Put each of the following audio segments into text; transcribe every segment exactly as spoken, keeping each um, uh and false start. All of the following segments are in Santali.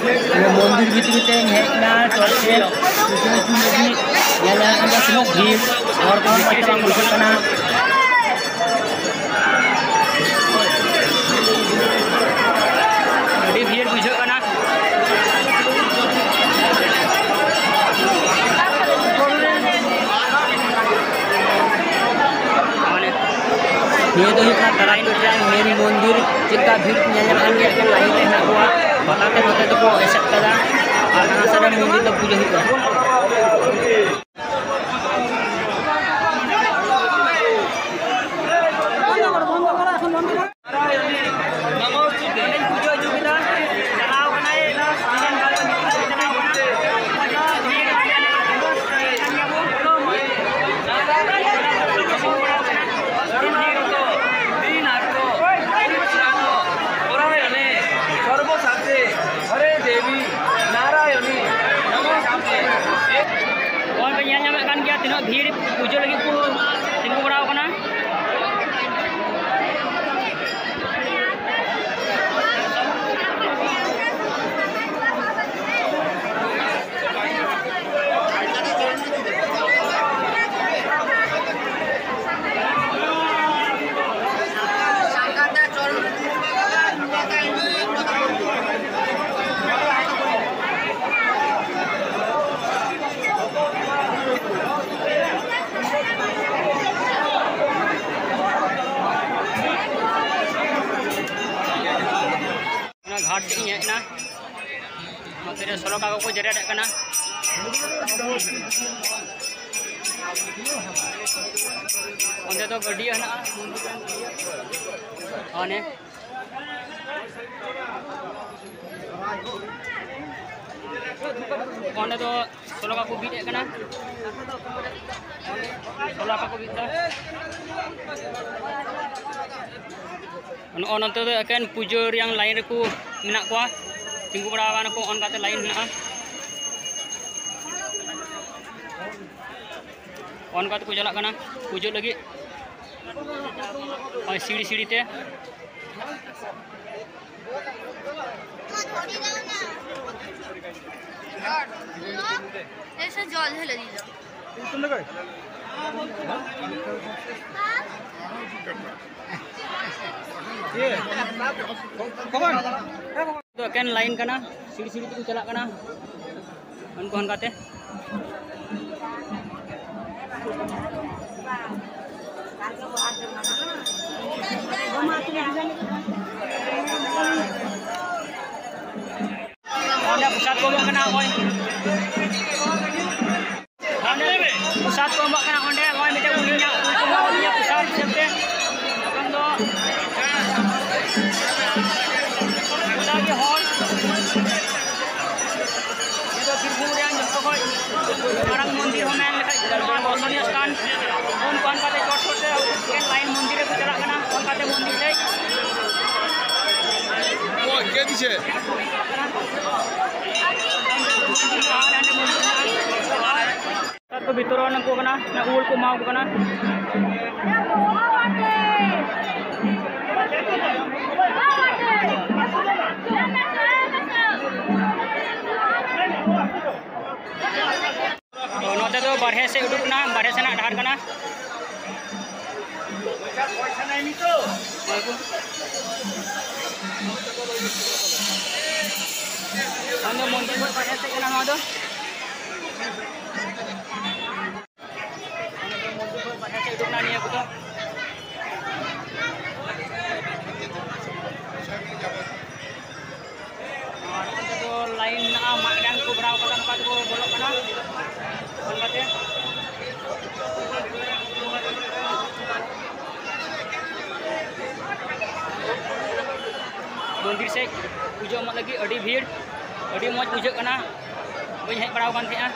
ᱢᱚᱱᱫᱤᱨ ᱵᱷᱤᱛᱨᱤ ᱛᱮᱧ ᱦᱮᱡ ᱮᱱᱟ, ᱪᱚᱴ ᱥᱮᱫ ᱯᱩᱡᱟᱹ ᱦᱚᱪᱚ ᱞᱟᱹᱜᱤᱫ᱾ ᱧᱮᱞ ᱧᱟᱢᱚᱜ ᱠᱟᱱᱟ ᱛᱤᱱᱟᱹᱜ ᱵᱷᱤᱲ, ᱦᱚᱲ ᱠᱚ ᱵᱷᱤᱛᱨᱤ ᱛᱮ ᱵᱟᱝ ᱵᱩᱡᱷᱟᱹᱜ ᱠᱟᱱᱟ᱾ ᱟᱹᱰᱤ ᱵᱷᱤᱲ ᱵᱩᱡᱷᱟᱹᱜ ᱠᱟᱱᱟ᱾ ᱢᱟᱱᱮ, ᱱᱤᱭᱟᱹ ᱫᱚ ᱦᱩᱭᱩᱜ ᱠᱟᱱᱟ ᱛᱟᱨᱟᱭ ᱢᱤᱫᱴᱟᱝ ᱢᱮᱱ ᱢᱚᱱᱫᱤᱨ᱾ ᱪᱮᱫ ᱞᱮᱠᱟ ᱵᱷᱤᱲ ᱠᱚ ᱧᱮᱞ ᱧᱟᱢᱚᱜ ᱠᱟᱱ ᱜᱮᱭᱟ, ᱮᱠᱮᱱ ᱞᱟᱭᱤᱱ ᱨᱮ ᱦᱮᱱᱟᱜ ᱠᱚᱣᱟ᱾ ᱯᱟᱛᱟ ᱛᱮ ᱱᱚᱛᱮ ᱫᱚᱠᱚ ᱮᱥᱮᱫ ᱠᱟᱫᱟ ᱟᱨ ᱦᱟᱱᱟ ᱥᱟᱭᱤᱰ ᱨᱮ ᱢᱚᱱᱫᱤᱨ ᱫᱚ ᱯᱩᱡᱟᱹ ᱦᱩᱭᱩᱜ ᱠᱟᱱᱟ᱾ ᱚᱸᱰᱮᱧ ᱯᱩᱡᱟᱹ ᱦᱚᱪᱚ ᱠᱮᱫᱟ, ᱪᱟᱞᱟᱣ ᱠᱟᱱᱟᱭ, ᱪᱟᱞᱟᱣ ᱠᱟᱱᱟ᱾ ᱚᱨᱩᱬ ᱦᱮᱢᱵᱨᱚᱢ, ᱫᱤᱱ ᱟᱨᱠᱚ, ᱯᱚᱨᱟᱭᱚᱱᱮ, ᱥᱚᱨᱵᱚᱥᱟᱛᱮ, ᱦᱚᱨᱮ ᱫᱮᱵᱤ, ᱱᱟᱨᱟᱭᱚᱱᱤ, ᱱᱚᱢᱚᱥᱛᱩᱛᱮ᱾ ᱱᱚᱜᱼᱚᱭ ᱯᱮ ᱧᱮᱞ ᱧᱟᱢᱮᱫ ᱠᱟᱱ ᱜᱮᱭᱟ, ᱛᱤᱱᱟᱹᱜ ᱵᱷᱤᱲ ᱯᱩᱡᱟᱹ ᱞᱟᱹᱜᱤᱫ ᱠᱚ ᱛᱤᱸᱜᱩ ᱵᱟᱲᱟᱣ ᱠᱟᱱᱟ᱾ ᱚᱱᱟ ᱜᱷᱟᱴ ᱥᱮᱫ ᱤᱧ ᱦᱮᱡ ᱮᱱᱟ᱾ ᱱᱚᱛᱮ ᱨᱮ ᱥᱚᱞᱚᱠᱟ ᱠᱚᱠᱚ ᱡᱮᱨᱮᱫ ᱠᱟᱱᱟ᱾ ᱚᱸᱰᱮ ᱫᱚ ᱜᱟᱹᱰᱭᱟᱹ ᱦᱮᱱᱟᱜᱼᱟ᱾ ᱚᱱᱮ ᱚᱸᱰᱮ ᱫᱚ ᱥᱚᱞᱚᱠᱟ ᱠᱚ ᱵᱤᱫ ᱮᱫ ᱠᱟᱱᱟ᱾ ᱥᱚᱞᱚᱠᱟ ᱠᱚ ᱵᱤᱫ ᱮᱫᱟ᱾ ᱱᱚᱜᱼᱚ ᱱᱚᱛᱮ ᱫᱚ ᱮᱠᱮᱱ ᱯᱩᱡᱟᱹ ᱨᱮᱭᱟᱝ ᱞᱟᱭᱤᱱ ᱨᱮᱠᱚ ᱢᱮᱱᱟᱜ ᱠᱚᱣᱟ, ᱛᱤᱸᱜᱩ ᱵᱟᱲᱟ ᱟᱠᱟᱱᱟ ᱠᱚ, ᱚᱱᱠᱟᱛᱮ ᱞᱟᱭᱤᱱ ᱢᱮᱱᱟᱜᱼᱟ᱾ ᱚᱱᱠᱟ ᱛᱮᱠᱚ ᱪᱟᱞᱟᱜ ᱠᱟᱱᱟ ᱯᱩᱡᱟᱹ ᱞᱟᱹᱜᱤᱫ, ᱱᱚᱜᱼᱚᱭ ᱥᱤᱲᱤ ᱥᱤᱲᱤ ᱛᱮ᱾ এসে জল ঢেলে দিল। ᱫᱚ ᱮᱠᱮᱱ ᱞᱟᱭᱤᱱ ᱠᱟᱱᱟ, ᱥᱤᱲᱤ ᱥᱤᱲᱤ ᱛᱮᱠᱚ ᱪᱟᱞᱟᱜ ᱠᱟᱱᱟ ᱩᱱᱠᱩ ᱚᱱᱠᱟᱛᱮ᱾ ᱚᱸᱰᱮ ᱯᱨᱚᱥᱟᱫ ᱠᱚ ᱮᱢᱚᱜ ᱠᱟᱱᱟ, ᱱᱚᱜᱼᱚᱭ᱾ ᱚᱸᱰᱮ ᱯᱨᱚᱥᱟᱫ ᱠᱚ ᱮᱢᱚᱜ ᱠᱟᱱᱟ, ᱚᱸᱰᱮ ᱱᱚᱜᱼᱚᱭ ᱢᱤᱫᱴᱮᱱ ᱩᱱᱤᱭᱟᱜ ᱩᱱᱠᱩ ᱮᱢᱟ ᱫᱤᱧᱟ ᱯᱨᱚᱥᱟᱫ ᱦᱤᱥᱟᱹᱵ ᱛᱮ᱾ ᱮᱠᱷᱚᱱ ᱫᱚ ᱜᱚᱴᱟ ᱜᱮ ᱦᱚᱲ᱾ ᱱᱤᱭᱟᱹ ᱫᱚ ᱵᱤᱨᱵᱷᱩᱢ ᱨᱮᱭᱟᱜ ᱡᱚᱛᱚ ᱠᱷᱚᱱ ᱢᱟᱨᱟᱝ ᱢᱚᱱᱫᱤᱨ ᱦᱚᱸ ᱢᱮᱱ ᱞᱮᱠᱷᱟᱡ ᱫᱚ ᱱᱚᱣᱟ ᱫᱚᱨᱥᱚᱱᱤᱭᱚ ᱥᱛᱷᱟᱱ᱾ ᱩᱱᱠᱩ ᱚᱱᱠᱟᱛᱮ ᱪᱚᱴ ᱪᱚᱴ ᱛᱮ ᱮᱠᱮᱱ ᱞᱟᱭᱤᱱ ᱢᱚᱱᱫᱤᱨ ᱨᱮᱠᱚ ᱪᱟᱞᱟᱜ ᱠᱟᱱᱟ, ᱚᱱᱠᱟᱛᱮ ᱢᱚᱱᱫᱤᱨ ᱥᱮᱫ᱾ ᱚ, ᱪᱮᱫ ᱤᱥᱮ? ᱟᱨ ᱦᱟᱸᱰᱮ ᱢᱚᱱᱫᱤᱨ ᱢᱮᱱᱟᱜᱼᱟ᱾ ᱟᱨ ᱠᱚ ᱵᱤᱛᱚᱨᱚᱱ ᱟᱠᱚ ᱠᱟᱱᱟ, ᱚᱱᱟ ᱩᱞ ᱠᱚ ᱮᱢᱟ ᱠᱚ ᱠᱟᱱᱟ᱾ ᱛᱚ, ᱱᱚᱛᱮ ᱫᱚ ᱵᱟᱨᱦᱮ ᱥᱮᱫ ᱩᱰᱩᱠ ᱠᱟᱱᱟ, ᱵᱟᱨᱦᱮ ᱥᱮᱱᱟᱜ ᱰᱟᱦᱟᱨ ᱠᱟᱱᱟ᱾ ᱟᱫᱚ ᱢᱚᱱᱫᱤᱨ ᱠᱷᱚᱱ ᱵᱟᱨᱦᱮ ᱥᱮᱫ ᱠᱟᱱᱟ ᱱᱚᱣᱟ ᱫᱚ᱾ ᱚᱱᱟ ᱫᱚ ᱢᱚᱱᱫᱤᱨ ᱠᱷᱚᱱ ᱵᱟᱨᱦᱮ ᱥᱮᱫ ᱩᱰᱩᱠ ᱮᱱᱟ ᱱᱤᱭᱟᱹ ᱠᱚᱫᱚ᱾ ᱟᱨ ᱚᱱᱛᱮ ᱫᱚ ᱞᱟᱭᱤᱱ ᱢᱮᱱᱟᱜᱼᱟ, ᱢᱟᱫ ᱰᱟᱝ ᱠᱚ ᱵᱮᱱᱟᱣ ᱠᱟᱫᱟ, ᱱᱚᱝᱠᱟ ᱛᱮᱠᱚ ᱵᱚᱞᱚᱜ ᱠᱟᱱᱟ᱾ ᱚᱱᱠᱟᱛᱮ ᱢᱚᱱᱫᱤᱨ ᱥᱮᱫ ᱯᱩᱡᱟᱹ ᱮᱢᱚᱜ ᱞᱟᱹᱜᱤᱫ ᱟᱹᱰᱤ ᱵᱷᱤᱲ, ᱟᱹᱰᱤ ᱢᱚᱡᱽ ᱵᱩᱡᱷᱟᱹᱜ ᱠᱟᱱᱟ᱾ ᱵᱟᱹᱧ ᱦᱮᱡ ᱵᱟᱲᱟ ᱟᱠᱟᱱ ᱛᱟᱦᱮᱸᱜᱼᱟ᱾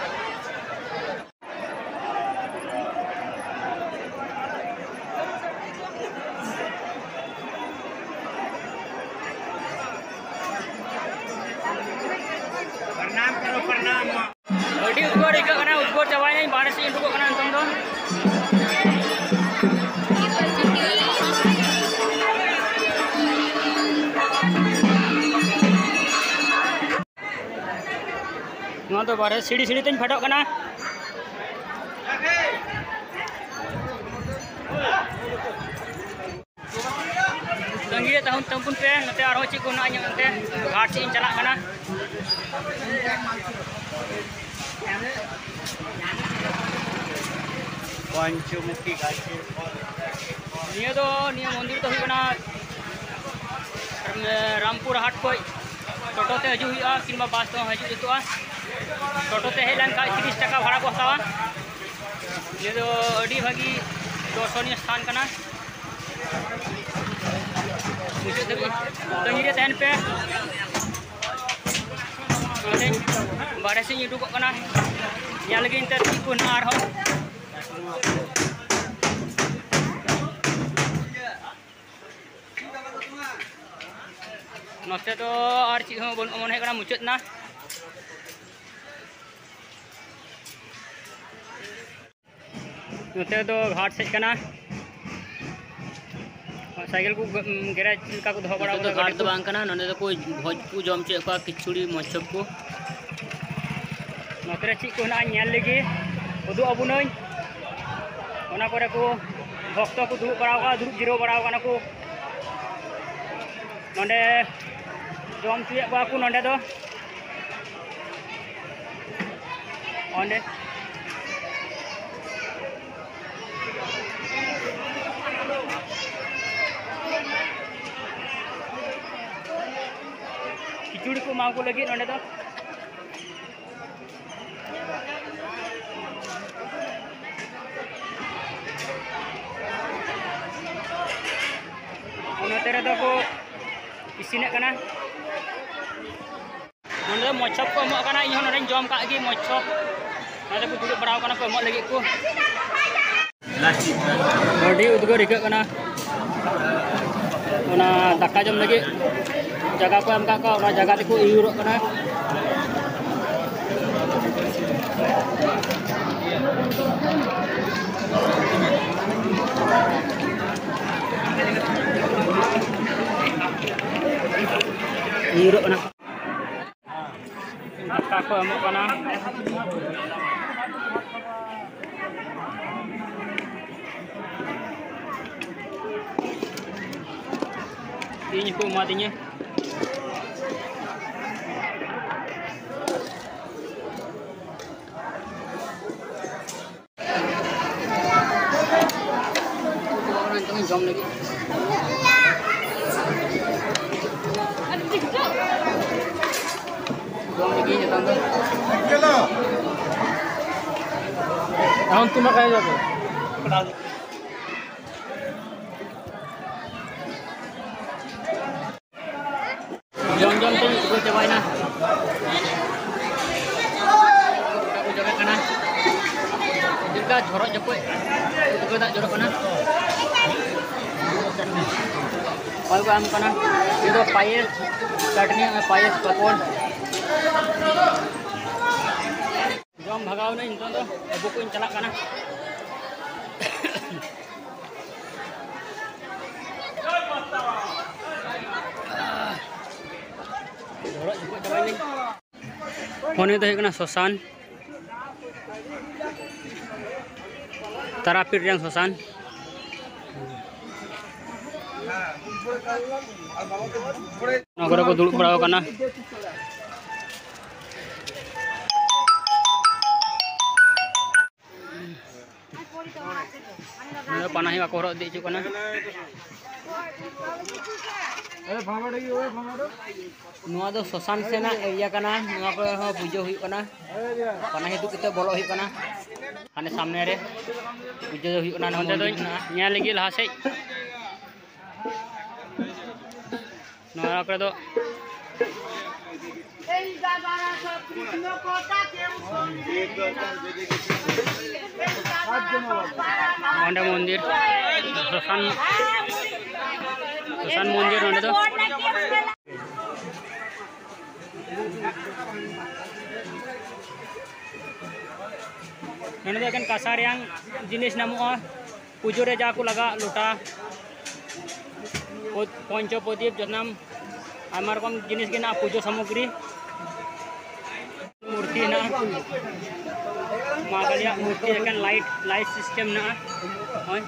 ᱟᱹᱰᱤ ᱩᱫᱽᱜᱟᱹᱨ ᱟᱹᱭᱠᱟᱹᱜ ᱠᱟᱱᱟ, ᱩᱫᱽᱜᱟᱹᱨ ᱪᱟᱵᱟᱭᱮᱱᱟᱹᱧ, ᱵᱟᱦᱨᱮ ᱥᱮᱫ ᱤᱧ ᱩᱰᱩᱠᱚᱜ ᱠᱟᱱᱟ ᱱᱤᱛᱚᱝ ᱫᱚ᱾ ᱱᱚᱣᱟ ᱫᱚ ᱵᱟᱨᱦᱮ ᱥᱤᱲᱤ ᱥᱤᱲᱤ ᱛᱮᱧ ᱯᱷᱮᱰᱚᱜ ᱠᱟᱱᱟ᱾ ᱛᱟᱺᱜᱤ ᱨᱮ ᱛᱟᱦᱮᱱ ᱛᱟᱵᱚᱱ ᱯᱮ, ᱱᱚᱛᱮ ᱟᱨᱦᱚᱸ ᱪᱮᱫ ᱠᱚ ᱢᱮᱱᱟᱜᱼᱟ ᱧᱮᱞ ᱛᱮ᱾ ᱜᱷᱟᱴ ᱥᱮᱫ ᱤᱧ ᱪᱟᱞᱟᱜ ᱠᱟᱱᱟ᱾ ᱯᱚᱧᱪᱚᱢᱩᱠᱷᱤ ᱜᱟᱪᱷᱮᱨ ᱯᱷᱚᱞ᱾ ᱱᱤᱭᱟᱹ ᱫᱚ, ᱱᱤᱭᱟᱹ ᱢᱚᱱᱫᱤᱨ ᱫᱚ ᱦᱩᱭᱩᱜ ᱠᱟᱱᱟ ᱨᱟᱢᱯᱩᱨ ᱦᱟᱴ ᱠᱷᱚᱡ ᱴᱳᱴᱳ ᱛᱮ ᱦᱤᱡᱩᱜ ᱦᱩᱭᱩᱜᱼᱟ, ᱠᱤᱝᱵᱟ ᱵᱟᱥ ᱛᱮᱦᱚᱸ ᱦᱤᱡᱩᱜ ᱡᱩᱛᱩᱜᱼᱟ᱾ ᱴᱳᱴᱳ ᱛᱮ ᱦᱮᱡ ᱞᱮᱱᱠᱷᱟᱡ ᱛᱤᱨᱤᱥ ᱴᱟᱠᱟ ᱵᱷᱟᱲᱟ ᱠᱚ ᱦᱟᱛᱟᱣᱟ᱾ ᱱᱤᱭᱟᱹ ᱫᱚ ᱟᱹᱰᱤ ᱵᱷᱟᱹᱜᱤ ᱫᱚᱨᱥᱚᱱᱤᱭᱚ ᱥᱛᱷᱟᱱ ᱠᱟᱱᱟ᱾ ᱢᱩᱪᱟᱹᱫ ᱫᱷᱟᱹᱵᱤᱡ ᱛᱟᱺᱜᱤ ᱨᱮ ᱛᱟᱦᱮᱱ ᱯᱮ᱾ ᱚᱱᱟᱛᱮ ᱵᱟᱨᱦᱮ ᱥᱮᱫ ᱤᱧ ᱩᱰᱩᱠᱚᱜ ᱠᱟᱱᱟ, ᱧᱮᱞ ᱞᱟᱹᱜᱤᱫ ᱱᱮᱛᱟᱨ ᱪᱮᱫ ᱠᱚ ᱦᱮᱱᱟᱜᱼᱟ ᱟᱨᱦᱚᱸ᱾ ᱱᱚᱛᱮ ᱫᱚ ᱟᱨ ᱪᱮᱫ ᱦᱚᱸ ᱵᱟᱹᱱᱩᱜᱼᱟ, ᱢᱚᱱᱮ ᱦᱩᱭᱩᱜ ᱠᱟᱱᱟ ᱢᱩᱪᱟᱹᱫ ᱮᱱᱟ᱾ ᱱᱚᱛᱮ ᱫᱚ ᱜᱷᱟᱴ ᱥᱮᱫ ᱠᱟᱱᱟ᱾ ᱥᱟᱭᱠᱮᱞ ᱠᱚ ᱜᱮᱨᱮᱡᱽ ᱞᱮᱠᱟ ᱠᱚ ᱫᱚᱦᱚ ᱵᱟᱲᱟ ᱱᱚᱛᱮ ᱫᱚ ᱟᱠᱟᱫᱟ ᱜᱷᱟᱴ ᱜᱟᱹᱰᱤ ᱫᱚ ᱠᱚ᱾ ᱵᱟᱝ ᱠᱟᱱᱟ, ᱱᱚᱸᱰᱮ ᱫᱚᱠᱚ ᱵᱷᱚᱡᱽ ᱠᱚ ᱡᱚᱢ ᱦᱚᱪᱚᱭᱮᱫ ᱠᱚᱣᱟ, ᱠᱷᱤᱪᱩᱲᱤ, ᱢᱚᱪᱚᱯ ᱠᱚ᱾ ᱱᱚᱛᱮ ᱨᱮ ᱪᱮᱫ ᱠᱚ ᱦᱮᱱᱟᱜᱼᱟ ᱧᱮᱞ ᱞᱟᱹᱜᱤᱫ ᱩᱫᱩᱜ ᱟᱵᱚᱱᱟᱹᱧ᱾ ᱚᱱᱟ ᱠᱚᱨᱮ ᱠᱚ ᱵᱷᱚᱠᱛᱚ ᱠᱚ ᱫᱩᱲᱩᱵ ᱵᱟᱲᱟ ᱟᱠᱟᱱᱟ, ᱫᱩᱲᱩᱵ ᱡᱤᱨᱟᱹᱣ ᱵᱟᱲᱟ ᱟᱠᱟᱱᱟ ᱠᱚ᱾ ᱱᱚᱸᱰᱮ ᱡᱚᱢ ᱦᱚᱪᱚᱭᱮᱫ ᱠᱚᱣᱟ ᱠᱚ ᱱᱚᱸᱰᱮ ᱫᱚ᱾ ᱚᱸᱰᱮ ᱠᱷᱤᱪᱩᱲᱤ ᱠᱚ ᱮᱢᱟ ᱠᱚ ᱞᱟᱹᱜᱤᱫ ᱱᱚᱸᱰᱮ ᱫᱚ᱾ ᱱᱚᱛᱮ ᱨᱮᱫᱚ ᱠᱚ ᱤᱥᱤᱱᱮᱫ ᱠᱟᱱᱟ᱾ ᱱᱚᱸᱰᱮ ᱫᱚ ᱢᱚᱪᱚᱯ ᱠᱚ ᱮᱢᱚᱜ ᱠᱟᱱᱟ, ᱤᱧ ᱦᱚᱸ ᱱᱚᱸᱰᱮᱧ ᱡᱚᱢ ᱠᱟᱜ ᱜᱮ ᱢᱚᱪᱚᱯ᱾ ᱱᱚᱸᱰᱮ ᱠᱚ ᱫᱩᱲᱩᱵ ᱵᱟᱲᱟᱣ ᱠᱟᱱᱟ ᱠᱚ ᱮᱢᱚᱜ ᱞᱟᱹᱜᱤᱫ ᱠᱚ᱾ ᱟᱹᱰᱤ ᱩᱫᱽᱜᱟᱹᱨ ᱟᱹᱭᱠᱟᱹᱜ ᱠᱟᱱᱟ᱾ ᱚᱱᱟ ᱫᱟᱠᱟ ᱡᱚᱢ ᱞᱟᱹᱜᱤᱫ ᱡᱟᱭᱜᱟ ᱠᱚ ᱮᱢ ᱠᱟᱜ ᱠᱚᱣᱟ, ᱚᱱᱟ ᱡᱟᱭᱜᱟ ᱛᱮᱠᱚ ᱟᱹᱭᱩᱨᱚᱜ ᱠᱟᱱᱟ᱾ ᱟᱹᱭᱩᱨᱚᱜ ᱠᱟᱱᱟ᱾ ᱫᱟᱠᱟ ᱠᱚ ᱮᱢᱚᱜ ᱠᱟᱱᱟ᱾ ᱤᱧ ᱠᱚ ᱮᱢᱟᱫᱤᱧᱟ᱾ ᱱᱤᱛᱚᱝ ᱤᱧ ᱡᱚᱢ ᱞᱟᱹᱜᱤᱫ᱾ ᱡᱚᱢ ᱞᱟᱹᱜᱤᱫ ᱱᱤᱛᱚᱝ ᱫᱚ᱾ ᱟᱢ ᱛᱤᱱᱟᱹᱜ ᱠᱟᱭ ᱡᱚᱢ? ᱡᱚᱢ ᱡᱚᱢ ᱛᱮᱧ ᱩᱫᱽᱜᱟᱹᱨ ᱪᱟᱵᱟᱭᱮᱱᱟ᱾ ᱫᱟᱜ ᱠᱚ ᱡᱚᱨᱚᱜ ᱠᱟᱱᱟ᱾ ᱪᱮᱫ ᱞᱮᱠᱟ ᱡᱷᱚᱨᱚᱜ ᱡᱟᱹᱯᱩᱫ, ᱩᱫᱽᱜᱟᱹᱨ ᱫᱟᱜ ᱡᱚᱨᱚᱜ ᱠᱟᱱᱟ᱾ ᱚᱠᱚᱭ ᱠᱚ ᱮᱢ ᱠᱟᱱᱟ? ᱱᱤᱭᱟᱹ ᱫᱚ ᱯᱟᱭᱮᱥ, ᱪᱟᱴᱱᱤ, ᱯᱟᱭᱮᱥ, ᱯᱟᱯᱚᱲ᱾ ᱡᱚᱢ ᱵᱷᱟᱜᱟᱣ ᱱᱟᱹᱧ, ᱱᱤᱛᱚᱝ ᱫᱚ ᱟᱹᱵᱩ ᱠᱚᱧ ᱪᱟᱞᱟᱜ ᱠᱟᱱᱟ᱾ ᱡᱷᱚᱨᱚᱜ ᱡᱷᱚᱠᱚᱡ ᱪᱟᱵᱟᱭ ᱱᱟᱹᱧ᱾ ᱩᱱᱤ ᱫᱚ ᱦᱩᱭᱩᱜ ᱠᱟᱱᱟ ᱥᱚᱥᱟᱱ, ᱛᱟᱨᱟᱯᱤᱴ ᱨᱮᱱ ᱥᱚᱥᱟᱱ᱾ ᱱᱚᱣᱟ ᱠᱚᱨᱮ ᱠᱚ ᱫᱩᱲᱩᱵ ᱵᱟᱲᱟ ᱟᱠᱟᱱᱟ᱾ ᱱᱚᱰᱮ ᱯᱟᱱᱟᱦᱤ ᱵᱟᱠᱚ ᱦᱚᱨᱚᱜ ᱤᱫᱤ ᱦᱚᱪᱚᱜ ᱠᱟᱱᱟ᱾ ᱱᱚᱣᱟ ᱫᱚ ᱥᱚᱥᱟᱱ ᱥᱮᱱᱟᱜ ᱮᱨᱤᱭᱟ ᱠᱟᱱᱟ᱾ ᱱᱚᱣᱟ ᱠᱚᱨᱮ ᱦᱚᱸ ᱯᱩᱡᱟᱹ ᱦᱩᱭᱩᱜ ᱠᱟᱱᱟ᱾ ᱯᱟᱱᱟᱦᱤ ᱫᱩᱲᱩᱵ ᱠᱟᱛᱮ ᱵᱚᱞᱚᱜ ᱦᱩᱭᱩᱜ ᱠᱟᱱᱟ᱾ ᱦᱟᱱᱮ ᱥᱟᱢᱱᱮ ᱨᱮ ᱯᱩᱡᱟᱹ ᱫᱚ ᱦᱩᱭᱩᱜ ᱠᱟᱱᱟ᱾ ᱱᱚᱰᱮ ᱫᱚ ᱢᱚᱱᱫᱤᱨ ᱢᱮᱱᱟᱜᱼᱟ᱾ ᱧᱮᱞ ᱞᱟᱹᱜᱤᱫ ᱞᱟᱦᱟ ᱥᱮᱫ᱾ ᱱᱚᱣᱟ ᱠᱚᱨᱮ ᱫᱚ ᱚᱸᱰᱮ ᱢᱚᱱᱫᱤᱨ, ᱥᱚᱥᱟᱱ, ᱥᱚᱥᱟᱱ ᱢᱚᱱᱫᱤᱨ ᱱᱚᱰᱮ ᱫᱚ᱾ ᱱᱚᱰᱮ ᱫᱚ ᱮᱠᱮᱱ ᱠᱟᱸᱥᱟ ᱨᱮᱭᱟᱝ ᱡᱤᱱᱤᱥ ᱧᱟᱢᱚᱜᱼᱟ᱾ ᱯᱩᱡᱟᱹ ᱨᱮ ᱡᱟ ᱠᱚ ᱞᱟᱜᱟᱜ, ᱞᱚᱴᱟ, ᱯᱚ-, ᱯᱚᱧᱪᱚ ᱯᱨᱚᱫᱤᱯ, ᱡᱚᱛᱱᱟᱢ, ᱟᱭᱢᱟ ᱨᱚᱠᱚᱢ ᱡᱤᱱᱤᱥ ᱜᱮ ᱦᱮᱱᱟᱜᱼᱟ, ᱯᱩᱡᱟᱹ ᱥᱟᱢᱚᱜᱨᱤ᱾ ᱦᱮᱱᱟᱜᱼᱟ᱾ ᱢᱟ ᱠᱟᱞᱤᱭᱟᱜ ᱢᱩᱨᱛᱤ ᱮᱠᱮᱱ ᱞᱟᱭᱤᱴ, ᱞᱟᱭᱤᱴ ᱥᱤᱥᱴᱮᱢ ᱢᱮᱱᱟᱜᱼᱟ᱾ ᱱᱚᱜᱼᱚᱭ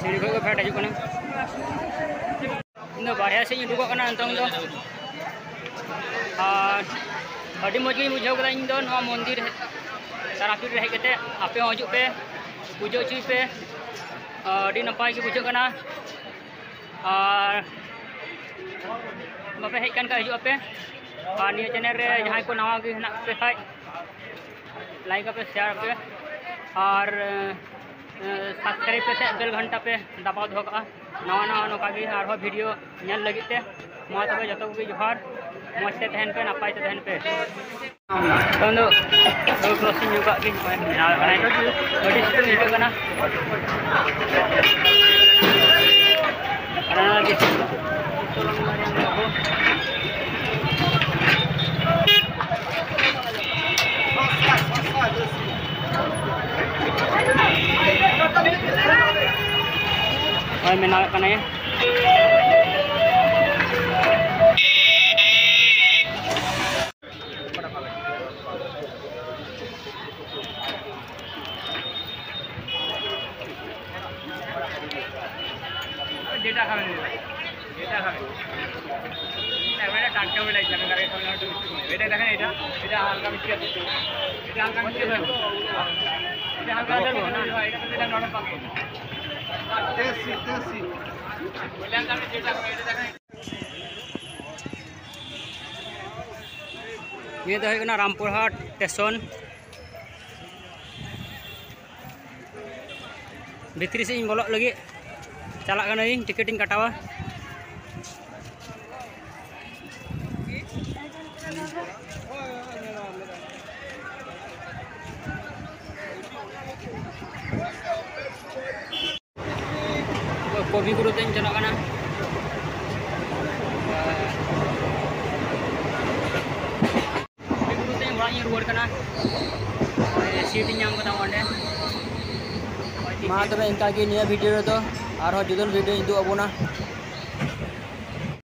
ᱥᱤᱲᱤ ᱠᱷᱚᱡ ᱜᱮ ᱯᱷᱮᱰ ᱦᱤᱡᱩᱜ ᱠᱟᱱᱟ᱾ ᱤᱧ ᱫᱚ ᱵᱟᱨᱦᱮ ᱥᱮᱫ ᱤᱧ ᱩᱰᱩᱠᱚᱜ ᱠᱟᱱᱟ ᱱᱤᱛᱚᱝ ᱫᱚ᱾ ᱟᱨ ᱟᱹᱰᱤ ᱢᱚᱡᱽ ᱜᱤᱧ ᱵᱩᱡᱷᱟᱹᱣ ᱠᱮᱫᱟ ᱤᱧ ᱫᱚ ᱱᱚᱣᱟ ᱢᱚᱱᱫᱤᱨ ᱛᱟᱨᱟᱯᱤᱴ ᱨᱮ ᱦᱮᱡ ᱠᱟᱛᱮ᱾ ᱟᱯᱮ ᱦᱚᱸ ᱦᱤᱡᱩᱜ ᱯᱮ, ᱯᱩᱡᱟᱹ ᱦᱚᱪᱚᱭ ᱯᱮ᱾ ᱟᱹᱰᱤ ᱱᱟᱯᱟᱭ ᱜᱮ ᱵᱩᱡᱷᱟᱹᱜ ᱠᱟᱱᱟ᱾ ᱟᱨ ᱵᱟᱯᱮ ᱦᱮᱡ ᱠᱟᱱ ᱠᱷᱟᱡ ᱦᱤᱡᱩᱜ ᱟᱯᱮ᱾ ᱟᱨ ᱱᱤᱭᱟᱹ ᱪᱮᱱᱮᱞ ᱨᱮ ᱡᱟᱦᱟᱸᱭ ᱠᱚ ᱱᱟᱣᱟ ᱜᱮ ᱦᱮᱱᱟᱜ ᱯᱮ ᱠᱷᱟᱡ, ᱞᱟᱭᱤᱠ ᱟᱯᱮ, ᱥᱮᱭᱟᱨ ᱟᱯᱮ, ᱟᱨ ᱥᱟᱵᱥᱠᱨᱟᱭᱤᱵ ᱠᱟᱛᱮ ᱵᱮᱞ ᱜᱷᱚᱱᱴᱟ ᱯᱮ ᱫᱟᱵᱟᱣ ᱫᱚᱦᱚ ᱠᱟᱜᱼᱟ᱾ ᱱᱟᱣᱟ ᱱᱟᱣᱟ ᱱᱚᱝᱠᱟ ᱜᱮ ᱟᱨᱦᱚᱸ ᱵᱷᱤᱰᱤᱭᱳ ᱧᱮᱞ ᱞᱟᱹᱜᱤᱫ ᱛᱮ᱾ ᱢᱟ ᱛᱚᱵᱮ ᱡᱚᱛᱚ ᱠᱚᱜᱮ ᱡᱚᱦᱟᱨ, ᱢᱚᱡᱽ ᱛᱮ ᱛᱟᱦᱮᱱ ᱯᱮ, ᱱᱟᱯᱟᱭ ᱛᱮ ᱛᱟᱦᱮᱱ ᱯᱮ᱾ ᱛᱚᱠᱷᱚᱱ ᱫᱚ ᱨᱳᱰ ᱠᱨᱚᱥᱤᱝ ᱧᱚᱜ ᱠᱟᱜ ᱜᱤᱧ, ᱱᱚᱜᱼᱚᱭ ᱵᱮᱱᱟᱣ ᱠᱟᱱᱟᱭ, ᱟᱹᱰᱤ ᱥᱤᱛᱩᱝ ᱟᱹᱭᱠᱟᱹᱜ ᱠᱟᱱᱟ᱾ ᱟᱨ ᱚᱱᱟ ᱞᱟᱹᱜᱤᱫ ᱦᱳᱭ, ᱵᱮᱱᱟᱣᱮᱫ ᱠᱟᱱᱟᱭ᱾ যেটা খাবেন, যেটা খাবেন। এটা টাটকা বলে দিচ্ছি, আমি কালকে খাবেন, একটু মিষ্টি করে। এটা দেখেন, এটা, এটা হালকা মিষ্টি আছে। এটা হালকা মিষ্টি আছে। এটা হালকা মিষ্টি আছে, এটা, এটা নরম পাকে। দেশি, দেশি। বললাম তো আমি যেটা খাবেন, এটা দেখেন। ᱱᱤᱭᱟᱹ ᱫᱚ ᱦᱩᱭᱩᱜ ᱠᱟᱱᱟ ᱨᱟᱢᱯᱩᱨᱦᱟᱴ ᱥᱴᱮᱥᱚᱱ᱾ ᱵᱷᱤᱛᱨᱤ ᱥᱮᱫ ᱤᱧ ᱵᱚᱞᱚᱜ ᱞᱟᱹᱜᱤᱫ ᱪᱟᱞᱟᱜ ᱠᱟᱹᱱᱟᱹᱧ, ᱴᱤᱠᱤᱴ ᱤᱧ ᱠᱟᱴᱟᱣᱟ᱾ ᱠᱚᱵᱤᱜᱩᱨᱩ ᱛᱮᱧ ᱪᱟᱞᱟᱜ ᱠᱟᱱᱟ᱾ ᱠᱚᱵᱤᱜᱩᱨᱩ ᱛᱮᱧ ᱚᱲᱟᱜ ᱤᱧ ᱨᱩᱣᱟᱹᱲ ᱠᱟᱱᱟ᱾ ᱱᱚᱜᱼᱚᱭ ᱥᱤᱴ ᱤᱧ ᱧᱟᱢ ᱠᱟᱫᱟ ᱚᱸᱰᱮ᱾ ᱢᱟ ᱛᱚᱵᱮ ᱤᱱᱠᱟ ᱜᱮ ᱱᱤᱭᱟᱹ ᱵᱷᱤᱰᱤᱭᱳ ᱨᱮᱫᱚ᱾ ᱟᱨᱦᱚᱸ ᱡᱩᱫᱟᱹᱱ video ᱤᱧ ᱩᱫᱩᱜ ᱟᱵᱚᱱᱟ᱾